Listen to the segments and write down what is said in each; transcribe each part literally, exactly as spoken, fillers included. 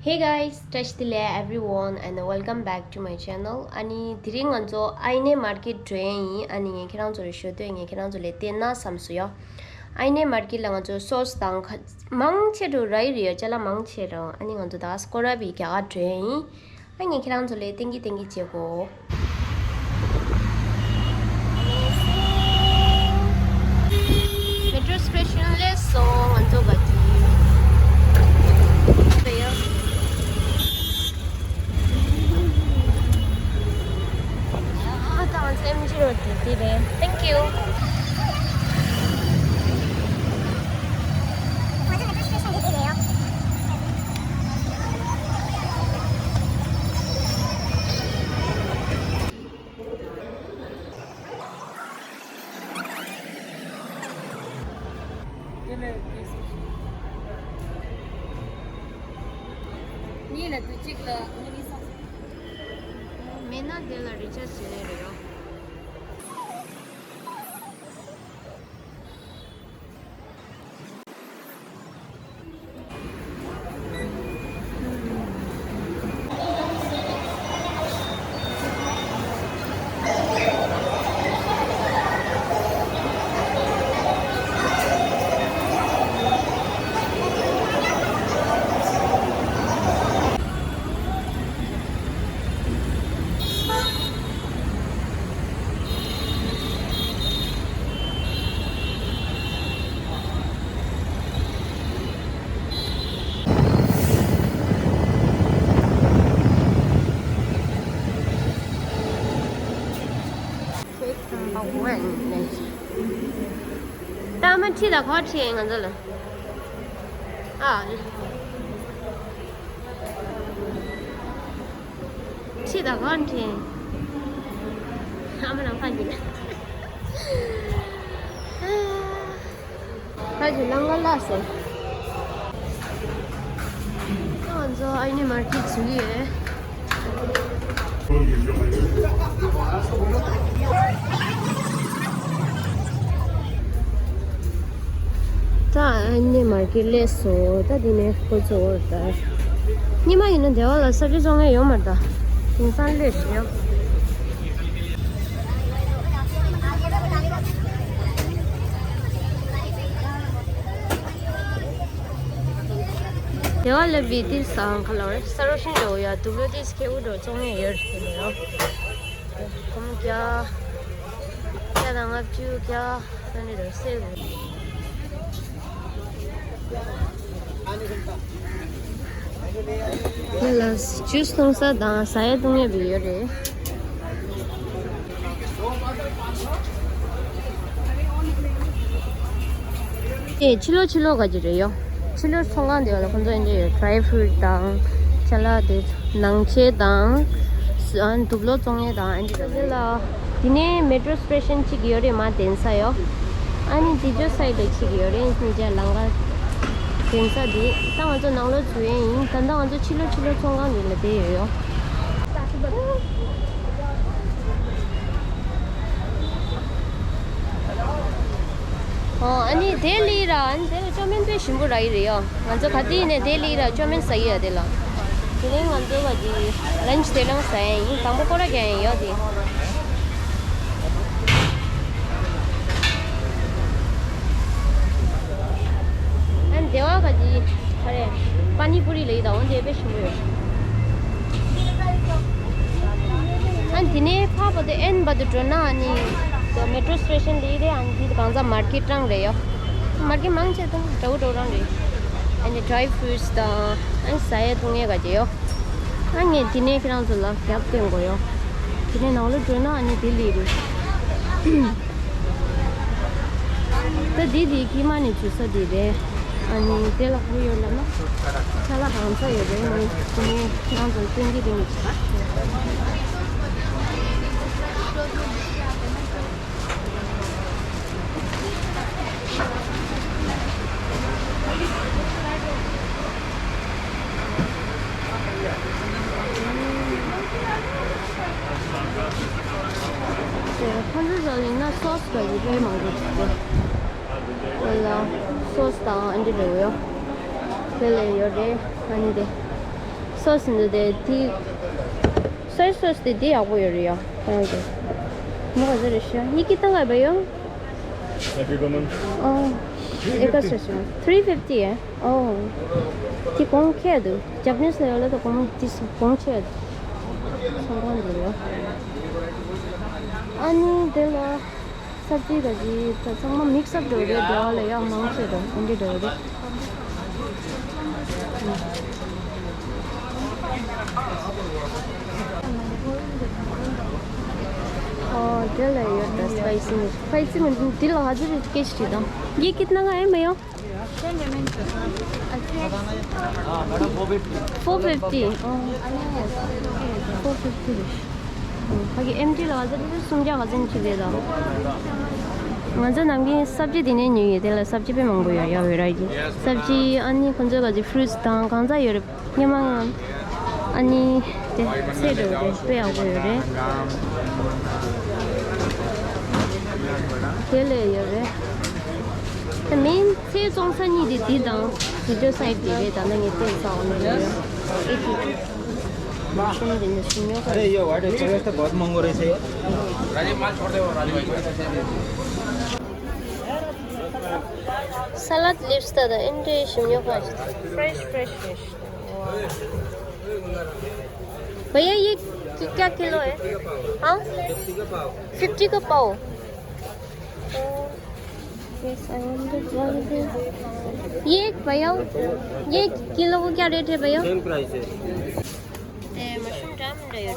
Hey guys, བཀྲ་ཤིས་བདེ་ལེགས་everyone and welcome back to my channel. ཨ་ནི་དེ་རིང་ང་ཚོ་ཨའི་ནེ་མར་ཀེཊ་འགྲོ་ཡས་ཡིན། ཨ་ནི་ངས་ཁྱེད་རང་ཚོ་ལ་ཞུ་འདོད། ངས་ཁྱེད་རང་ཚོ་ལ་བསྟན་ན་བསམ་སོང་ཡ། ཨའི་ནེ་མར་ཀེཊ་ལ་ང་ཚོ་སོ་སི་དང་ཁ་མང་ཆེ་འགྲོ་ར་ཡི་རེད་ཡ། ཅ་ལག་མང་ཆེ་རང་། ཨ་ནི་ང་ཚོ་ད་སྐོར་ར་བི་རྒྱ་གར་འགྲོ་ཡས་ཡིན། ཨ་ངས་ཁྱེད་རང་ཚོ་ལ་བསྟན་གྱི་བསྟན་གྱི་བྱེད་གོ། Metro station སླེབས་སོང་། ང་ཚོ་ག་གི་ཨ་དང་སེམས་ཅི་རོ་དེ་དེ་རེད། Thank you. གཉིས་ལ་དུས་གཅིག་ལ་མི་ནི་སོང་། མེད་ན་དེ་ལ་རི་ཅར་ཇི་བྱེད་ལེ་རེད་ཡོ། ད་མ་ཁྲིད་ད་ག་ཁྲིད་ང་ཚོ་ལ། ཨ། ཁྲིད་ད་ག་ཁྲིད། ཨ་མ་རང་ཕ་གི། ད་ཅི་ལང་ཀ་ལ་སོང་། ང་ཚོ་ཨའི་ནེ་མར་ཀེཊ་ཚུགས་ཡོད། ད་ཨའི་ནེ་མར་ཀེཊ་སླེབས་སོང་། ད་འདི་ནས་ཁོ་ཚོ་འོར་ད། ཉི་མ་ཡིན་ན་སྡེ་བ་ལ་ས་ཆ་བཙོང་ཡས་ཡོད་མ་རེད་ད། དེང་སང་སླེབས་ཤག་ཡ། སྡེ་བ་ལ་བི་དེ་སང་ཁ་ལོ་རེད། ས་རོ་ཤིན་འགྲོ་ཡ། དུག་ལོ་དེ་སྐྱེ་བོ་འགྲོ་བཙོང་ཡས་ཡོད་རེད་དེ་ལོ། སྒོར་མོ་བརྒྱ། བརྒྱ་དང་ལྔ་བཅུ། བརྒྱ། ད་ནི་རེད་སེ་རེད། དེ་ལ་ཇུས་འཐུང་ས་དང་ཟ་ཡས་བཏུང་ཡས་བི་ཡོད་རེད། དེ་ཕྱི་ལོགས་ཕྱི་ལོགས་ག་ཅི་རེད་ཡོ། ཕྱི་ལོགས་ཚོང་ཁང་དེ་བ་ལ་ཁོང་ཚོ་ཨེ་འདྲ་ཡོད། ཌ་རའི་ཕུ་རུཊ་དང་ཅ་ལག་དེ་ནང་ཆས་དང་། ཨ་ནི་དུག་ལོག་བཙོང་ཡས་དང་ཨེ་འདྲ་རེད། དེ་ལ་དེ་ནས་མེ་ཊོ་སི་ཊེ་ཤན་གཅིག་ཡོད་རེད་མ། གདན་ས་ཡོ། ཨ་ནི་དེ་ཇོ་སའིཌ་ལ་གཅིག་ཡོད་རེད། གཉིས་ཆ་ལང་ཀ་གདན་ས་དེ། ད་ང་ཚོ་ནང་ལོགས་ཚུད་ཡས་ཡིན། ད་ལྟ་ང་ཚོ་ཕྱི་ལོགས་ཕྱི་ལོགས་ཚོང་ཁང་དེ་ལ་བསྡད་ཡོད་ཡོ། ཨོ། ཨ་ནི་དེ་ལི་ར། ཨ་ནི་དེ་ལ་ཅོ་མིན་དཔེ་ཞིམ་པོ་རག་གི་རེད་ཡོ། ང་ཚོ་ག་དུས་ནས་དེ་ལི་ར་ཅོ་མིན་ཟ་གི་ཡོད་དེ་ལ། དེ་རིང་ང་ཚོ་བ་ཅི་ལན་ཆི་དེ་རང་ཟ་ཡས་ཡིན། དང་པོ་སྐོར་ར་རྒྱག་ཡས་ཡོད་དེ། ཨ་ནི་སྡེ་བ་ག་ཅི་ག་རེ། པ་ནི་པུ་རི་ལ་ཡི་ད་འོན་ཏེ་དཔེ་ཞིམ་པོ་ཡོད། ཨ་ནི་དེ་ནས་ཕར་བར་དུ་ཨེན་བར་དུ་འགྲོ་ན་ཨ་ནི་མེ་ཊོ་སི་ཊེ་ཤན་ལ་ཡི་རེད། ཨ་ནི་དེ་གང་ཚ་མར་ཀེཊ་རང་རེད་ཡོ། མར་ཀེཊ་མང་ཆེ་དང་འདྲ་བོ་འདྲ་བོ་རང་རེད། ཨ་ནི་ཌ་རའི་ཕུ་རུཊ་སི་དང་ཨ་ནི་ཟ་ཡས་བཏུང་ཡས་ག་ཅི་ཡོ། ཨ་ངས་དེ་ནས་ཁྱེད་རང་ཚོ་ལ་རྒྱབ་སྟོན་དགོས་ཡོ། དེ་ནས་ནང་ལོགས་འགྲོ་ན་ཨ་ནི་དེ་ལི་རེད། ད་འདི་དེ་དཀྱིལ་མ་ནས་འཛུལ་ས་དེ་རེད། ཨ་ནི་དེ་ལ་ག་རེ་ཡོད་ལབ་ན། ཅ་ལག་གང་ཚ་ཡོད་རེད། ང་དེ་ནས་ཁྱེད་རང་ཚོ་སྟོན་གྱི་རེད། ཁོང་ཚོ་ཚོ་ཡིན་ན་སོ་སི་ག་ཡི་དཔེ་མང་པོ་འདུག་གོ། དེ་ལ་སོ་སི་དང་ཨ་འདྲ་རེ་ཡོད། དེ་ལས་ཡོད་རེད། ཨ་ནི་དེ། སོ་སི་འདི་དེ་དེ། སོའི་སོ་སི་དེ་དེ་ཡག་པོ་ཡོད་རེད་ཡ། ཁོ་རང་གི། མོ་ག་ཚོད་རེད་ཤག་ཡི་གེ་བཏང་ག་བ་ཡོ། ཨ་ཕི་གོ་མན། ཨོ། ཨེ་ཀ་སོ་སི། ཐི་རི་ཕིབ་ཊི་ཨེ། ཨོ། དེ་གོང་ཁེ་འདུག་ཇ་པ་ནིས་ལ་ཡོད་ལ་ད་གོང་དེ་གོང་ཆེ་འདུག་ཚོང་ཁང་འདི་ལ། ཨ་ནི་དེ་ལ། སབ་ཇི་ག་ཅི་ད་ཚང་མ་མིག་སི་ཨབ་འགྲོ་རེད། འདྲ་བ་ལ་ཡང་མང་ཆེ་འགྲོ་འདི་འདྲ་རེད། ཨོ་དེ་ལ་ཡོད་ད་སི་པའི་སི་མི། སི་པའི་སི་མི་འདི་ལ་ཧ་ཅང་རེད་སྐད་ཆ་དང་། ये कितना का है भैया? Four fifty. Four fifty. ཕ་གི་ཨེམ་ཊི་ལ་ང་ཚོ་སུམ་བརྒྱ་ག་ཚོད་ཅིག་རེད་ད། ང་ཚོ་ནམ་རྒྱུན་སབ་ཇི་དེ་ནས་ཉོས་ཡོད། དེ་ལ་སབ་ཇི་དཔེ་མང་པོ་ཡོད་ཡ། བེ་རའི་ཊི་སབ་ཇི། ཨ་ནི་ཁོང་ཚོའི་ག་ཚོད་ཕུ་རུ་ཊི་དང་གང་ཚ་ཡོད་རེད། སྔོན་མ་ཨ་ནི་དེ་ཚེ་འགྲོ་རེད། དཔེ་ཡག་པོ་ཡོད་རེད། དེ་ལས་ཡོད་རེད། དེ་མིན་ཚེ་བཙོང་ས་གཉིས་དེ་དེ་དང་བི་ཌི་ཡོ་སའིཊ་དེ་རེད། ད་ནང་ངས་བལྟས་ས་འོ་ནི་ཡོད་རེད། ཨེ་ཀི་ཤུ་ནི་དེ་ནས་ཤུ་ཉོ་ས་अरे ये वाटर चेयर्स तो बहुत महंगो रहे थे। सलाद लीव्स दा दा एंड शिमला मिर्च फ्रेश फ्रेश फ्रेश। भैया ये कि- क्या किलो है? हाँ, फिफ्टी का पाव। Yes, I want one. ये भैया, ये किलो को क्या रेट है भैया? सेम प्राइस है। ए मशरूम डायमंड है ये।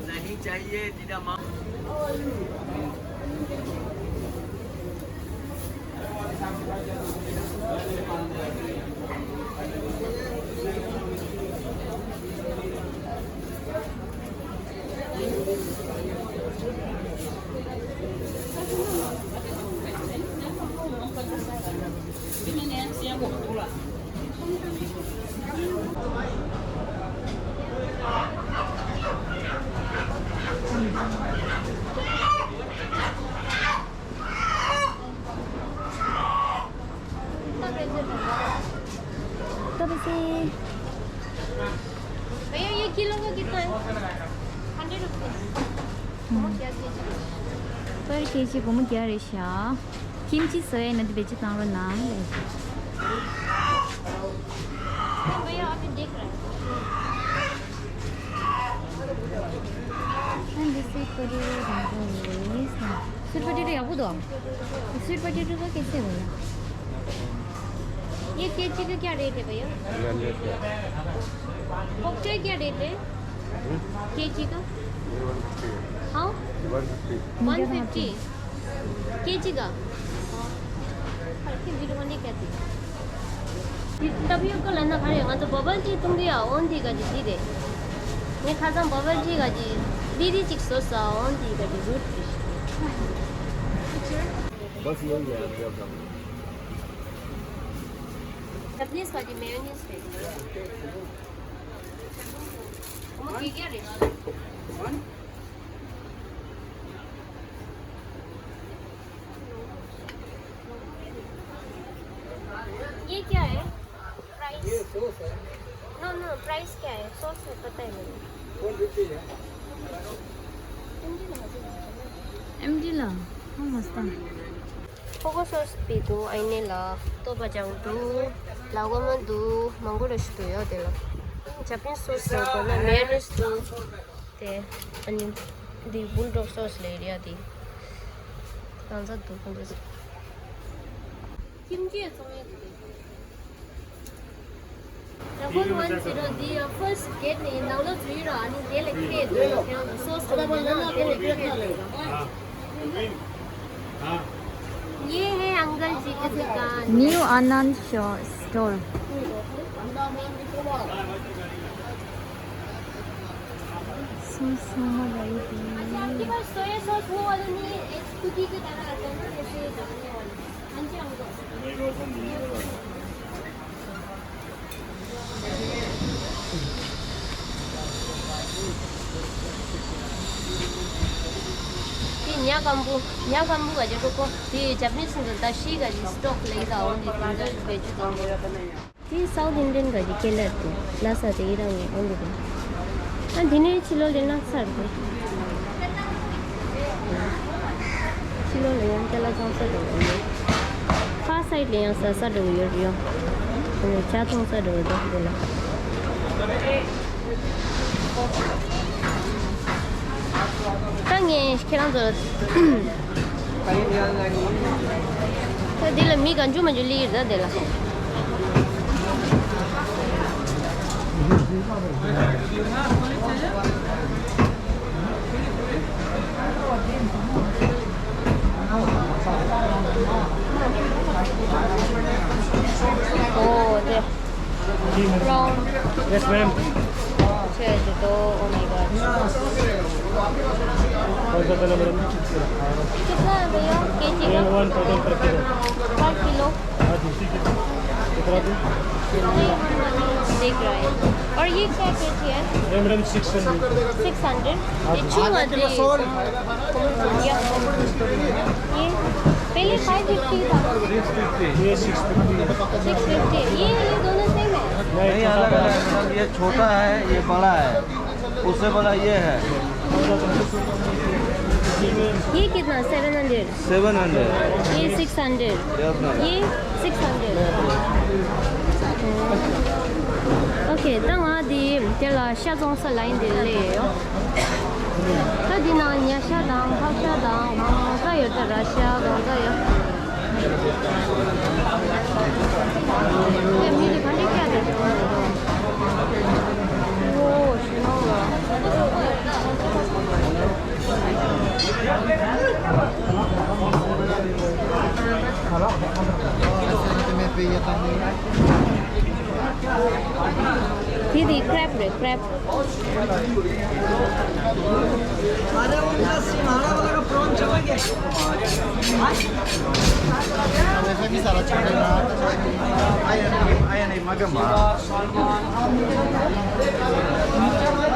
नहीं चाहिए। भैया, ये किलो का कितना है? Hundred rupees. हम्म। पर केजी को मुझे क्या रेशा? किमची सोया नदी बेचे तांगो नाम ले। भैया, अभी देख रहे हैं। And this is potato, sweet potato ཡག་པོ་འདུག Sweet potato का कैसे हो गया? ये केजी का क्या रेट है भैया? पोक्टे क्या रेट है? केजी का? हाँ, वन फिफ्टी। केजी का? ཁྱེད་ཝི་ཌི་ཡོ་ནས་སྐད་དེ། དེ་ལྟ་བུའི་སྐོར་ལ་ན་ག་རེ། ང་ཚོ་བ་བལ་ཊི་འཐུང་གི་ཡ། འོན་ཏེ་ག་ཅི་དེ་རེད། ངས་ཁ་སང་བ་བལ་ཊི་ག་ཅི་ལི་རི་ཅིག་བཟོ་ས། འོན་ཏེ་ག་ཅི་རུད་དེ། बस यही है। जपनीज का जी मेयोनीज है। वो क्या क्या रे? ये क्या है? प्राइस? ये सॉस है। नो, नो, प्राइस क्या है? सॉस है, पता है मुझे। वन फिफ्टी है। एमडी ला, हाँ, मस्त है। ཁོ་ཁོ་སོ་སི་པི་འདུག་ཨ་ནི་ལ་ལྟོ་བ་ཅང་འདུག་ལ་གོ་མ་འདུག་མང་པོ་རེ་ཞིག་འདུག་ཡོད་དེ་ལ། ཇ་པ་ནིས་སོ་སི་དང་ན་མེ་ཡོ་ནེས་འདུག་དེ་ཨ་ནི་འདི་བུལ་ཌོག་སོ་སི་ལབ་ཡ་དེ། གང་ཚ་འདུག་ཁོང་ཚོ། ཁྱིམ་རྒྱུད་བཙོང་ཡས་དེ། Double one zero འདི་first gate ནས་ནང་ལོགས་འཛུལ་ར། ཨ་ནི་དེ་ལ་ཁེལ་འདུག་ཁྱེད་རང་ཚོ་སོ་སོ་མིན་ན་དེ་ལ་ཁེལ་འདུག ये है अंकल जी की दुकान। New Anand Shah Store। अच्छा, आपके पास सोया सॉस वो वाला नहीं है? एक स्कूटी की तरह आता है ना, जैसे हाँ जी, अंकल। དེ་ཉ་སྐམ་པོ། ཉ་སྐམ་པོ་ག་ཅི་འགྲོ་གོ། དེ་ཇ་པ་ནི་སི་འདི་ད་ཤི་ག་ཅི་སི་ཊོག་ལེ་ད་འོང་དེ་དེ་འདྲ་བེད་སྤྱོད་གཏོང་གི། དེ་སའུ་ཐི་ཨིན་ཌི་ཡན་ག་ཅི་ཀེ་ལར་དེ་ལ་ས་དེ་ཡི་རང་ངས་འོང་གི་རེད། ཨ་འདི་ནས་ཕྱི་ལོགས་ལ་ན་ཚར་དེ། ཕྱི་ལོགས་ལ་ཡང་ཅ་ལག་བཙོང་ས་དང་འོང་གི། ཁ་སའིཌ་ལ་ཡང་ཟ་ས་འགྲོ་གི་ཡོད་རེད་ཡོ། ཇ་འཐུང་ས་འགྲོ་གི་འདུག་འདི་ལ། ད་ངས་ཁྱེད་རང་ཚོ་ད་འདི་ལ་མི་ག་འཇུ་མ་འཇུ་ལི་ཡིར་ད་འདི་ལ། ཨོ་དེ། Yes, ma'am. अच्छा है जी, तो, oh my God। कौन सा चना, मैडम? कितना है भैया? केजी का? One thousand per kilo। Per kilo? हाँ जी। कितना भी? नहीं, हम नहीं देख रहे हैं। और ये क्या केजी है? ये madam six hundred. Six hundred? हाँ जी। ये छुआ दे। ये पहले फ़ाइव फ़िफ़्टी था। ये सिक्स फ़िफ़्टी। Six fifty. ये, ये दोनों सेम है? नहीं, अलग अलग है। ये छोटा है, ये बड़ा है, उससे बड़ा ये है। ये कितना? Seven hundred. Seven hundred. ये सिक्स हंड्रेड। Yes ma'am. ये सिक्स हंड्रेड। ओके, ད་ང་འདི་དེ་ལ་ཤ་བཙོང་ས་ལ་ཡིན་འདི་ལས་ཡོད། ད་འདི་ནང་ཉ་ཤ་དང་ཕག་ཤ་དང་གང་ཚ་ཡོད། ད་ར་ཤ་གང་ཚ་ཡོད། ཨེ་མི་དེ་ག་འདྲ་སྐྱ་དེ། ཨོ་ཞི་ནོ་ལ། दीदी, क्रैब रे, क्रैब। अरे, उनका सिंघाड़ा वाला का प्रॉन चलेंगे। हाँ? वैसे भी सारा छोटे ना। आया नहीं, आया नहीं, मगर मार।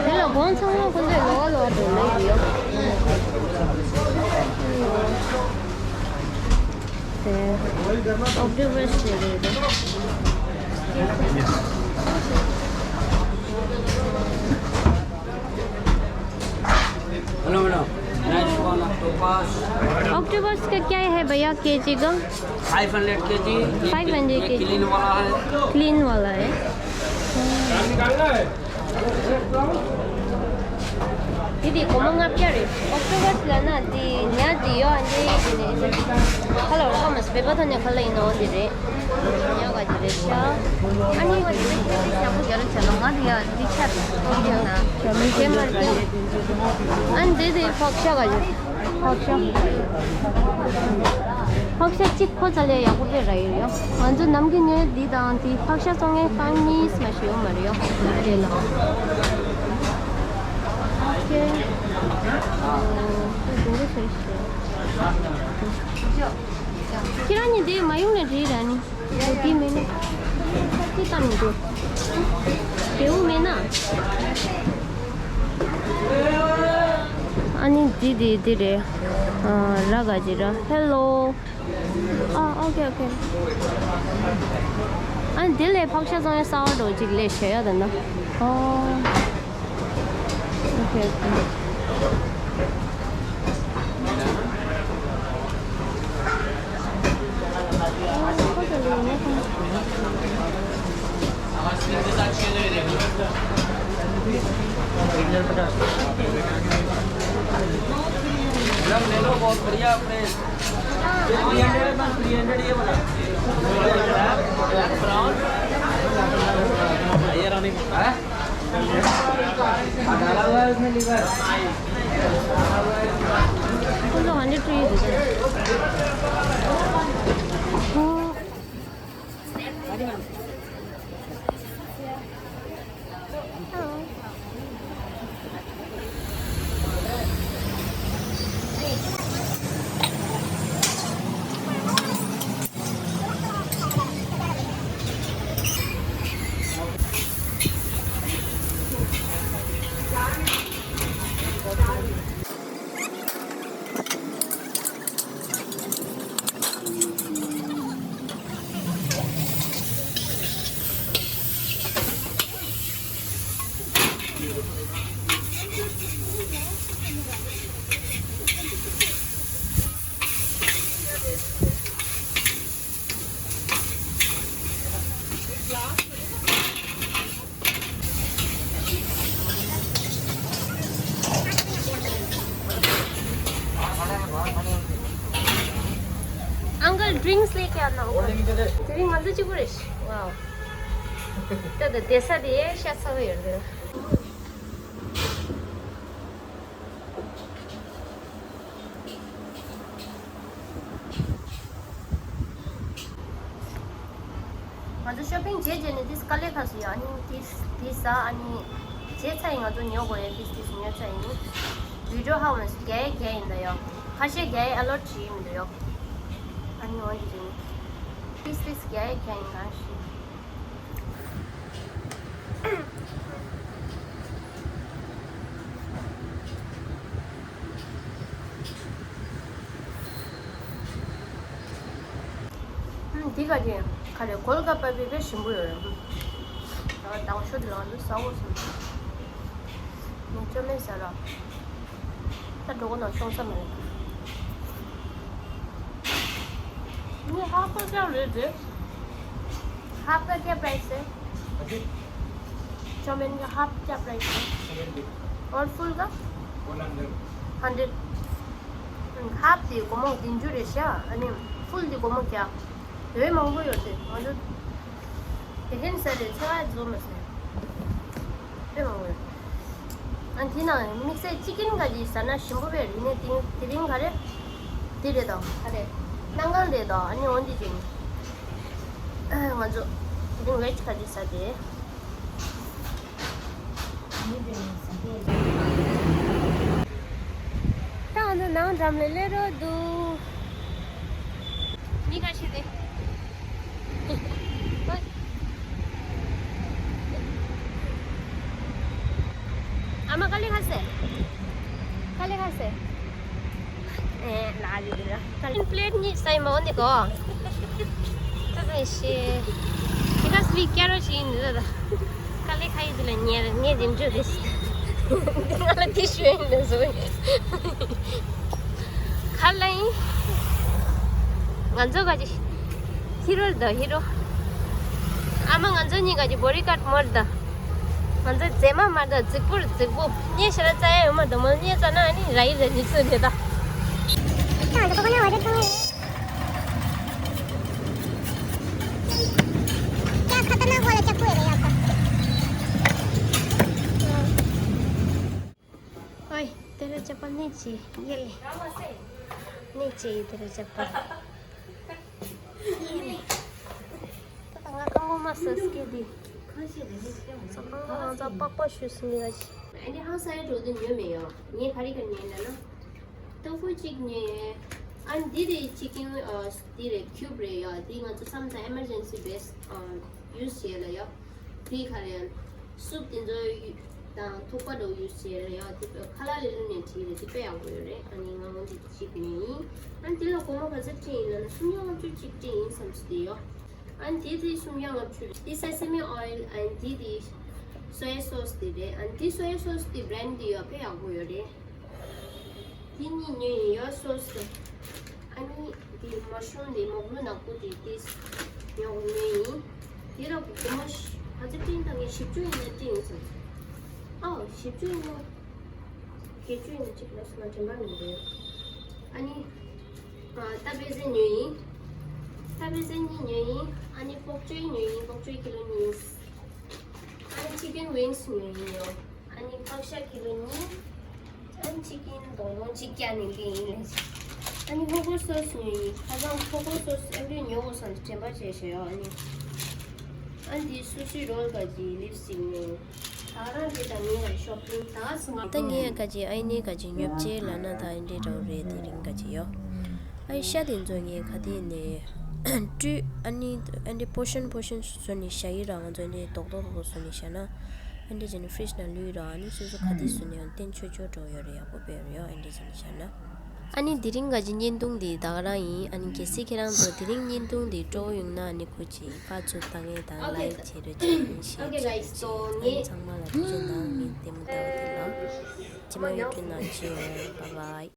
हेलो, कौन सा वाला? कौन सा? लोअर, लोअर दो, नहीं दियो। 네. 옥ܬܒܪܣ 얘기해도. Hello madam, nice one octopus. Octopus का क्या है भैया, केजी का? Five hundred KG. Five hundred ये केजी। क्लीन वाला है। क्लीन वाला है। དེ་དེ་སྒོར་མོ་ལྔ་བརྒྱ་རེད། ཨོག་ཊོ་པ་སི་ལབ་ན་དེ་ཉ་དེ་ཡོད། ཨ་འདི་དེ་ནས་ཁ་ལོ་ར་མ་སི་བེ་པ་ཐོ་ནས་ཁ་ལ་ཡིན་ནོ་དེ་རེད། ཉ་ག་དེ་རེད་ཤག་ཨ་ནི་ང་དེ་རེད་དེ་རེད་ཤག་པོ་རྒྱ་རེད་ཆ་ལོ། ང་དེ་ཡ་དེ་ཆ་དེ་ཆ་ན་དེ་མ་རེད། ཨ་ནི་དེ་དེ་ཕག་ཤ་ག་རེད། ཕག་ཤ། ཕག་ཤ་གཅིག་ཁོ་ཚ་ལས་ཡག་པོ་དཔེ་ར་ཡོད་ཡོད། ང་ཚོ་ནམ་རྒྱུན་ནས་འདི་དང་དེ་ཕག་ཤ་བཙོང་མཁན་རྐང་གཉིས་མ་ཞིག་ཡོད་མ་རེད་ཡོད། དེ་ལ། ཨོ་ཁེ། ཨོ་དེ་འདྲ་ཞིག་ཞིག་ཁྱེད་རང་གཉིས་འདི་མ་ཡོང་ནས་བྲིས་ར་ནི། འདི་མེད་ན། ཅི་ལྟ་མི་འདུག་དེའུ་མེད་ན། ཨ་ནི་འདི་འདི་འདི་རེད། ཨ་ར་ག་ཅི་ར། ཧེ་ལོ། ཨ་ཨོ་ཁེ་ཨོ་ཁེ། ཨ་ནི་འདི་ལས་ཕག་ཤ་བཙོང་ཡ་གསར་པ་འདྲ་ཅིག་ལས་བྱེད་ཡ་དང་ན། ཨོ། ཨོ་ཁེ་ཨོ་ཁེ། मैडम, ले लो, बहुत बढ़िया, फ्रेश। थ्री हंड्रेड है मैम, थ्री हंड्रेड ये वाला। Two hundred two is there. Oh. Uncle, drinks लेके आना होगा। तेरी मदद जी को रेश। Wow. तो तो जैसा दिए, शायद सब ही हो गया। ང་ཚོ་ཤོ་པིང་བྱས་རྗེས་ནས་དེ་དཀའ་ལས་ཁག་སོང་ཡ། ཨ་ནི་དེ་དེ་ཟ། ཨ་ནི་བྱས་ཚར་ཡིན། ང་ཚོ་ཉོ་དགོས་ཡ། དེ་དེ་ཉོ་ཚར་ཡིན། བི་ཌི་ཡོ་ཧ་མ་སོང་། རྒྱག་ཡ་རྒྱག་ཡིན་ད་ཡ། ཁ་ཤས་རྒྱག་ཡ་ཨ་ལོ་བྲིས་མི་འདུག་ཡ། ཨ་ནི་འོན་ཏེ་དེ་དེ་རྒྱག་ཡ་རྒྱག་ཡིན་གང་ཞིག་ཨུམ། འདི་ག་རེ་ག་རེ་གོལ་ག་པ་པི་དཔེ་ཞིམ་པོ་ཡོད་རེད། ཨུམ། ད་དང་ཤོ་དེ་རང་དུ་ཟ་འོ་སོང་། ངས་ཅོ་མེད་ཟ་ར། ད་འགྲོ་གོ་ནང་ཤོང་ས་མེད། ངས་ཧ་གོ་ཅག་རེད་དེ། Half का क्या प्राइस है? चाउमीन का हाफ क्या प्राइस है? सेवेंटी। और फुल का? One hundred. हंड्रेड। हाफ दी को मो दिन जो रेशा, अनि फुल दी को मो क्या? वे महंगो योते। मतलब, लेकिन सर, अच्छा जो मसले। དཔེ་མང་པོ་ཡོད། ཨ་དེ་ནང་དམིགས་བསལ་ཅི་ཀིན་ག་ཅིག་ཟ་ན་ཞིམ་པོ་བས་རིག་གནས་དེ་དེ་རིང་ག་རེ། དེ་རེད་དང་ག་རེ། སྣ་ཁང་རེད་དང་ཨ་ནི་འོན་ཏེ་ཅིང་། ང་ཚོ་དེ་རིང་ཝེ་ཇི་ག་ཅིག་ཟ་དེ། ད་ང་ཚོ་ནང་འགྲམ་ལ་སླེབས་རོགས་འདུག་མི་ཁ་ཤས་དེ། ཨ་མ་ཀ་ལི་ཁ་སེ། ཀ་ལི་ཁ་སེ། ཨེ་ལ་ལི་ལི་ར། ཀ་ལི་པླེ་ཊི་གཉིས་ས་ཡི་མ་འོ་ནི་གོ། ཀ་ལི་ཤེ། དེ་ག་སི་ལི་ཀ་རོ་ཤི་ཡིན་འདི་ར། ཀ་ལི་ཁ་ཡི་དེ་ལ་ཉེ་ར་ཉེ་དེ་འཇུ་དེ། དེ་ང་ལ་དེ་ཤོད་ཡིན་འདི་བཟོ་ཡིན། ག་ལ་ཡིན། ང་ཚོ་ག་ཅི། ཧི་རོ་ད་ཧི་རོ། ཨ་མ་ང་ཚོ་གཉིས་ག་ཅི་བོ་ཌི་གཱཌ་མོ་ད། ང་ཚོ་མཛེས་མ་མ་ད་རྫིག་པོ་རྫིག་པོ། ཉེ་ཤ་ར་ཙ་ཡ་ཡོད་མ་ད་མོ་ཉེ་ཙ་ན་ཨ་ནི་ར་ཡི་ར་ཉི་ཚོ་རེད་ད། क्या खतरनाक वाला चाकू है भैया आपका। ओए, तेरा चप्पल नीचे, ये ले। नीचे ही तेरा चप्पल। ये ले। ད་ང་རྐང་པ་མ་ཟ་སྐད་དེ། ཁ་ཤས་རེ་རེ་སྐྱེ་བ་ས་རྐང་པ་ང་ཚོ་པགས་པ་ཞུ་སྲིད་ངེས་ཀྱི། ཨ་ནི་ཧང་སང་ཡ་འགྲོ་དུས་ཉོས་མེད་ཡོ། ངས་ག་རེ་ག་ཉོས་ལ་ན། ཏོ་ཕུ་གཅིག་ཉོས། ཨ་ནི་འདི་རེད་ཅི་ཀིན་ཨ་འདི་རེད་ཁྱུབ་རེད་ཡ། འདི་ང་ཚོ་མཚམས་མཚམས་ཨེ་མར་ཇེན་སི་བེས་ཨ་ཡུ་སི་བྱས་ལ་ཡ། འདི་ག་རེ་ཡ། སུབ་དེ་ཚོ་དང་ཐུག་པ་འདྲ་བོ་ཡུ་སི་བྱས་ལ་ཡ། འདི་ཁ་ལག་ལས་ལུང་ནས་བྲིས་རེད། འདི་དཔེ་ཡག་པོ་ཡོད་རེད། ཨ་ནི་ང་འོ་འདི་གཅིག་ཉོས་ཡིན། ཨ་ནི་འདི་ལ་སྒོར་མོ་ག་ཚོད་སྤྲད་ཡིན་ལ་ན་སུམ་བརྒྱ་ལྔ་བཅུ་གཅིག་སྤྲད་ཡིན་བསམ་སྲིད་དེ་ཡོ། ཨ་ནི་དེ་དེ་སུམ་བརྒྱ་ལྔ་བཅུ་རེད། དེ་སེ་སེ་མི་ཨོ་ཡིལ། ཨ་ནི་དེ་དེ་སོ་ཡ་སོ་སི་དེ་རེད། ཨ་ནི་དེ་སོ་ཡ་སོ་སི་དེ་བྷི་རེན་ཌི་དེ་ཡོད་དཔེ་ཡག་པོ་ཡོད་རེད། དེ་གཉིས་ཉོས་ཡིན་ཡོ་སོ་སི་དང་། ཨ་ནི་དེ་མ་ཤུ་རུམ་དེ་མོག་གླུ་ནག་པོ་དེ་དེ་ཉོ་ཉོས་ཡིན། དེ་ལ་སྒོར་མོ་ཧ་ཙི་ཏིང་དང་ངས་བཞི་བཅུ་ཡིན་ན་སྤྲད་ཡིན་ཟེར། ཨའོ་བཞི་བཅུ་ཡིན་ན། བརྒྱད་ཅུ་ཡིན་ན་གཅིག་ལོས་ང་དྲན་པ་མི་འདུག་ཨ་ནི། ཨ་ཏ་པེ་ཟེ་ཉོས་ཡིན། ཏ་པེ་ཟེ་གཉིས་ཉོས་ཡིན། ཨ་ནི་པོག་ཅོའི་ཉོས་ཡིན། པོག་ཅོའི་ཀི་ལོ་གཉིས། ཨ་ནི་ཅི་ཀེན་ཝིང་སི་ཉོས་ཡིན་ཡོ། ཨ་ ཨ་ནི་ཕག་ཤ་ཀི་ལོ་གཉིས། ཨ་ནི་ཅི་ཀིན་སྡོང་སྡོང་གཅིག་བཀྱག་ནས་འདི་ཡིན་ལས། ཨ་ནི་ཧོ་ཀོ་སོ་སི་ཉོས་ཡིན། ཁ་སང་ཧོ་ཀོ་སོ་སི་ཨེ་བི་ཉོ་དགོས་བསམ་དྲན་པ་བརྗེད་ཤག་ཡོ། ཨ་ནི་ཨ་ནི་འདི་སུ་ཤི་རོལ་ག་གི་ལིབ་སི་ཊིག་ཉོས། ད་རང་འདི་དང་ངའི་ཤོ་པིང་ད་སོང་། ད་ངས་ག་ཅི་ཨ་ནི་ག་ཅི་ཉོབ་ཅེ་ལ་ན་ད་ཨེ་འདྲེ་འདྲ་བོ་རེད། དེ་རིང་ག་ཅི་ཡོ། ཨ་ཤ་དེ་ཚོ་ངས་ག་དེ་ནས་བཀྲུས། ཨ་ནི་ཨ་འདྲེ་པོ་ཤན་པོ་ཤན་བཟོས་ནས་བཞག་ཡི་ར། ང་ཚོ་ཨ་འདྲེ་རྡོག་རྡོག་རྡོག་རྡོག་བཟོས་ནས་བཞག་ན། ཨ་འདྲེ་བྱས་ནས་ཕི་རིཇ་ནང་བླུགས་ར། ཨ་ནི་སོ་སོ་ག་དེ་བཟོས་ནས་ཡང་བསྟན་ཆོས་ཆོས་འགྲོ་ཡོད་རེད། ཡག་པོ་དཔེ་ཡོད་རེད་ཡོ། ཨ་འདྲེ་བྱས་ནས་བཞག་ན། ཨ་ནི་དེ་རིང་ག་ཅི་བརྙན་ཐུང་འདི་ད་ག་རང་ཡིན། ཨ་ནི་གལ་སྲིད་ཁྱེད་རང་ཚོ་དེ་རིང་བརྙན་ཐུང་འདི་སྤྲོ་པོ་ཡོང་ན། ཨ་ནི་ཁུ་ཅིག་ཁ་ཚུར་བཏང་ངེས་དང་ལའིག་བྱེད་རོགས་བྱེད། ཨ་ནི་ཤེར་བྱེད་རོགས་བྱེད། ཨ་ནི་ཚང་མ་ལ་ཐུགས་རྗེ་གནང་། ངའི་ལྟད་མོ་ལྟ་བ་དེ་ལ་ཇི་མ་ཡོད་དུས་ན་ཇི་ཡོད། བཱའི་བཱའི།